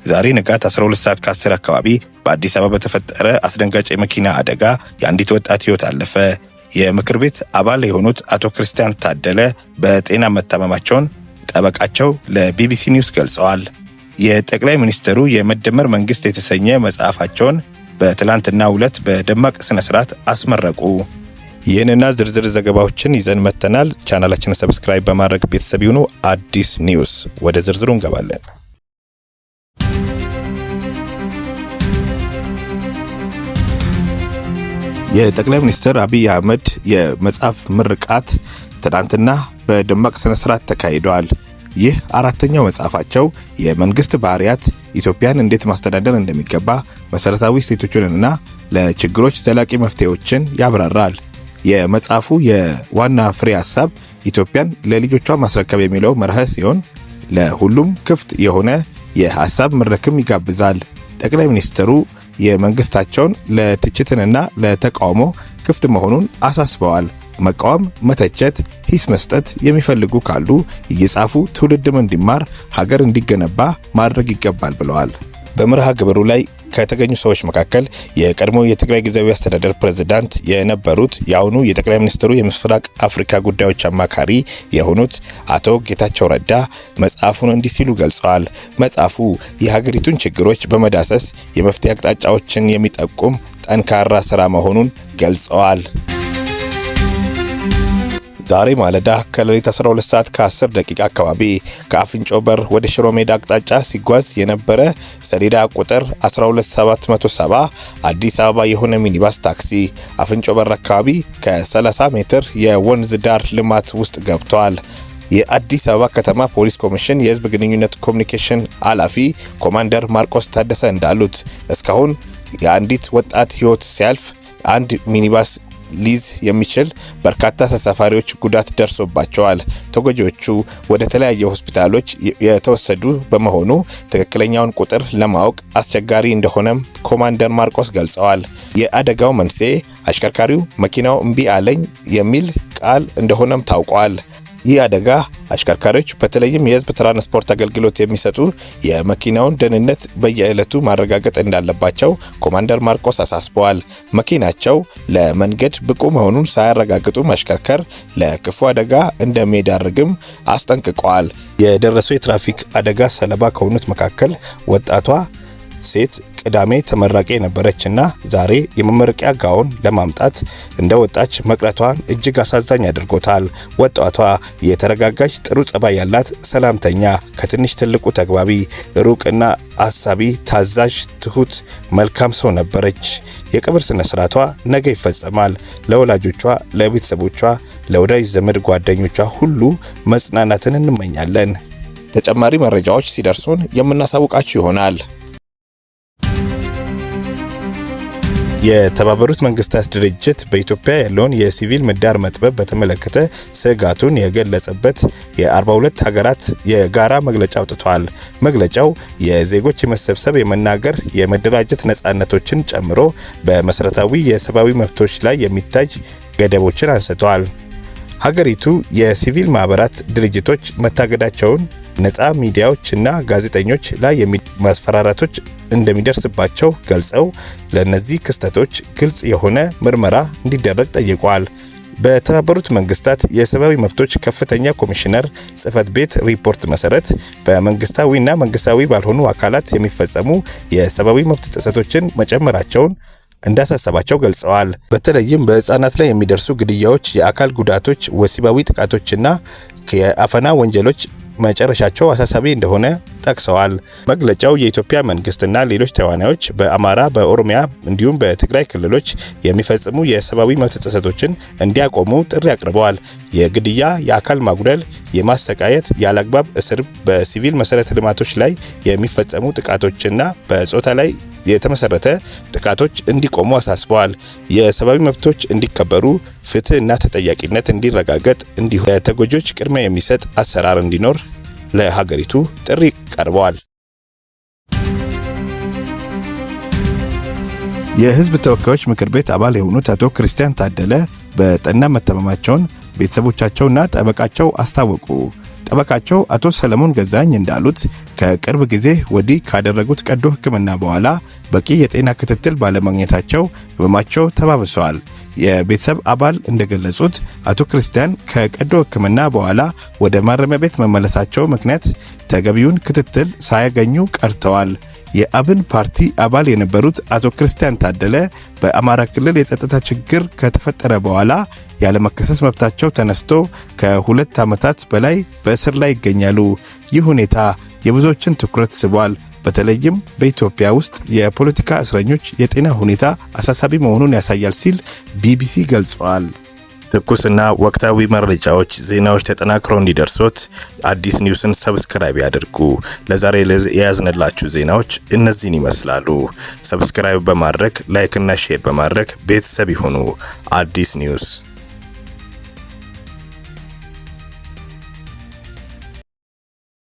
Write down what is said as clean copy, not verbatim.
ዛሬ ንጋት 12 ሰዓት ከ10 አካባቢ በአዲስ አበባ በተፈጠረ አስደንጋጭ የመኪና አደጋ የአንዲት ወጣት ሕይወት አለፈ። የምክር ቤት አባል የሆኑት አቶ ክርስቲያን ታደለ በጤና መታመማቸውን ጠበቃቸው ለቢቢሲ ኒውስ ገልጸዋል። የጠቅላይ ሚኒስትሩ የመደመር መንግስት የተሰኘ መጽሐፋቸውን በትላንትናው ዕለት በደማቅ ስነ ስርዓት አስመረቁ። ይህንና ዝርዝር ዘገባዎችን ይዘን መጥተናል። ቻናላችንን subscribe በማድረግ ቤተሰብ ይሁኑ። አዲስ ኒውስ ወደ ዝርዝሩ እንገባለን። የጠቅላይ ሚኒስትር አብይ አህመድ የመጽሐፍ ምርቃት ትናንትና በደማቅ ስነ ስርዓት ተካሂደዋል። ይህ አራተኛው መጽሐፋቸው የመንግስት ባህሪያት፣ ኢትዮጵያን እንዴት ማስተዳደር እንደሚገባ፣ መሰረታዊ እሴቶችንና ለችግሮች ዘላቂ መፍትሄዎችን ያብራራል። የመጽሐፉ የዋና ፍሬ ሀሳብ ኢትዮጵያን ለልጆቿ ማስረከብ የሚለው መርህ ሲሆን ለሁሉም ክፍት የሆነ የሀሳብ መድረክም ይጋብዛል። ጠቅላይ ሚኒስትሩ የመንግስታቸውን ለትችትንና ለተቃውሞ ክፍት መሆኑን አሳስበዋል። መቃወም፣ መተቸት፣ ሂስ መስጠት የሚፈልጉ ካሉ እየጻፉ ትውልድም እንዲማር ሀገር እንዲገነባ ማድረግ ይገባል ብለዋል። በመርሃ ግብሩ ላይ ከተገኙ ሰዎች መካከል የቀድሞ የትግራይ ጊዜያዊ አስተዳደር ፕሬዝዳንት የነበሩት የአሁኑ የጠቅላይ ሚኒስትሩ የምስራቅ አፍሪካ ጉዳዮች አማካሪ የሆኑት አቶ ጌታቸው ረዳ መጽሐፉን እንዲህ ሲሉ ገልጸዋል። መጽሐፉ የሀገሪቱን ችግሮች በመዳሰስ የመፍትሄ አቅጣጫዎችን የሚጠቁም ጠንካራ ስራ መሆኑን ገልጸዋል። ዛሬ ማለዳ ከሌሊት 12 ሰዓት ከ10 ደቂቃ አካባቢ ከአፍንጮ በር ወደ ሽሮ ሜዳ አቅጣጫ ሲጓዝ የነበረ ሰሌዳ ቁጥር 12770 አዲስ አበባ የሆነ ሚኒባስ ታክሲ አፍንጮ በር አካባቢ ከ30 ሜትር የወንዝ ዳር ልማት ውስጥ ገብቷል። የአዲስ አበባ ከተማ ፖሊስ ኮሚሽን የሕዝብ ግንኙነት ኮሚኒኬሽን ኃላፊ ኮማንደር ማርቆስ ታደሰ እንዳሉት እስካሁን የአንዲት ወጣት ሕይወት ሲያልፍ አንድ ሚኒባስ ሊይዝ የሚችል በርካታ ተሳፋሪዎች ጉዳት ደርሶባቸዋል። ተጎጂዎቹ ወደ ተለያዩ ሆስፒታሎች የተወሰዱ በመሆኑ ትክክለኛውን ቁጥር ለማወቅ አስቸጋሪ እንደሆነም ኮማንደር ማርቆስ ገልጸዋል። የአደጋው መንስኤ አሽከርካሪው መኪናው እምቢ አለኝ የሚል ቃል እንደሆነም ታውቋል። ይህ አደጋ አሽከርካሪዎች በተለይም የህዝብ ትራንስፖርት አገልግሎት የሚሰጡ የመኪናውን ደህንነት በየዕለቱ ማረጋገጥ እንዳለባቸው ኮማንደር ማርቆስ አሳስበዋል። መኪናቸው ለመንገድ ብቁ መሆኑን ሳያረጋግጡ ማሽከርከር ለክፉ አደጋ እንደሚዳርግም አስጠንቅቀዋል። የደረሰው የትራፊክ አደጋ ሰለባ ከሆኑት መካከል ወጣቷ ሴት ቅዳሜ ተመራቂ የነበረች እና ዛሬ የመመረቂያ ጋውን ለማምጣት እንደወጣች መቅረቷን እጅግ አሳዛኝ አድርጎታል። ወጣቷ የተረጋጋች፣ ጥሩ ጸባይ ያላት፣ ሰላምተኛ፣ ከትንሽ ትልቁ ተግባቢ፣ ሩቅና አሳቢ፣ ታዛዥ፣ ትሁት፣ መልካም ሰው ነበረች። የቀብር ስነ ስርዓቷ ነገ ይፈጸማል። ለወላጆቿ፣ ለቤተሰቦቿ፣ ለወዳጅ ዘመድ ጓደኞቿ ሁሉ መጽናናትን እንመኛለን። ተጨማሪ መረጃዎች ሲደርሱን የምናሳውቃችሁ ይሆናል። የተባበሩት መንግስታት ድርጅት በኢትዮጵያ ያለውን የሲቪል ምህዳር መጥበብ በተመለከተ ስጋቱን የገለጸበት የ42 ሀገራት የጋራ መግለጫ አውጥቷል። መግለጫው የዜጎች የመሰብሰብ፣ የመናገር፣ የመደራጀት ነጻነቶችን ጨምሮ በመሰረታዊ የሰብአዊ መብቶች ላይ የሚታይ ገደቦችን አንስተዋል። ሀገሪቱ የሲቪል ማህበራት ድርጅቶች መታገዳቸውን፣ ነፃ ሚዲያዎች እና ጋዜጠኞች ላይ ማስፈራራቶች እንደሚደርስባቸው ገልጸው ለእነዚህ ክስተቶች ግልጽ የሆነ ምርመራ እንዲደረግ ጠይቋል። በተባበሩት መንግስታት የሰብአዊ መብቶች ከፍተኛ ኮሚሽነር ጽህፈት ቤት ሪፖርት መሰረት በመንግስታዊና መንግስታዊ ባልሆኑ አካላት የሚፈጸሙ የሰብአዊ መብት ጥሰቶችን መጨመራቸውን እንዳሳሰባቸው ገልጸዋል። በተለይም በህፃናት ላይ የሚደርሱ ግድያዎች፣ የአካል ጉዳቶች፣ ወሲባዊ ጥቃቶችና የአፈና ወንጀሎች መጨረሻቸው አሳሳቢ እንደሆነ ጠቅሰዋል። መግለጫው የኢትዮጵያ መንግስትና ሌሎች ተዋናዮች በአማራ፣ በኦሮሚያ እንዲሁም በትግራይ ክልሎች የሚፈጽሙ የሰብአዊ መብት ጥሰቶችን እንዲያቆሙ ጥሪ አቅርበዋል። የግድያ፣ የአካል ማጉደል፣ የማሰቃየት፣ ያለአግባብ እስር፣ በሲቪል መሰረተ ልማቶች ላይ የሚፈጸሙ ጥቃቶችና በጾታ ላይ የተመሰረተ ጥቃቶች እንዲቆሙ አሳስበዋል። የሰብአዊ መብቶች እንዲከበሩ፣ ፍትህና ተጠያቂነት እንዲረጋገጥ እንዲሁም ለተጎጂዎች ቅድሚያ የሚሰጥ አሰራር እንዲኖር ለሀገሪቱ ጥሪ ቀርበዋል። የህዝብ ተወካዮች ምክር ቤት አባል የሆኑት አቶ ክርስቲያን ታደለ በጠና መታመማቸውን ቤተሰቦቻቸውና ጠበቃቸው አስታወቁ። ጠበቃቸው አቶ ሰለሞን ገዛኝ እንዳሉት ከቅርብ ጊዜ ወዲህ ካደረጉት ቀዶ ሕክምና በኋላ በቂ የጤና ክትትል ባለማግኘታቸው ህመማቸው ተባብሰዋል። የቤተሰብ አባል እንደገለጹት አቶ ክርስቲያን ከቀዶ ሕክምና በኋላ ወደ ማረሚያ ቤት መመለሳቸው ምክንያት ተገቢውን ክትትል ሳያገኙ ቀርተዋል። የአብን ፓርቲ አባል የነበሩት አቶ ክርስቲያን ታደለ በአማራ ክልል የጸጥታ ችግር ከተፈጠረ በኋላ ያለመከሰስ መብታቸው ተነስቶ ከ2 ዓመታት በላይ በእስር ላይ ይገኛሉ። ይህ ሁኔታ የብዙዎችን ትኩረት ስቧል። በተለይም በኢትዮጵያ ውስጥ የፖለቲካ እስረኞች የጤና ሁኔታ አሳሳቢ መሆኑን ያሳያል ሲል ቢቢሲ ገልጿል። ትኩስና ወቅታዊ መረጃዎች፣ ዜናዎች ተጠናክረው እንዲደርሶት አዲስ ኒውስን subscribe ያድርጉ። ለዛሬ የያዝንላችሁ ዜናዎች እነዚህን ይመስላሉ። Subscribe በማድረግ፣ like እና share በማድረግ ቤተሰብ ይሁኑ። አዲስ ኒውስ።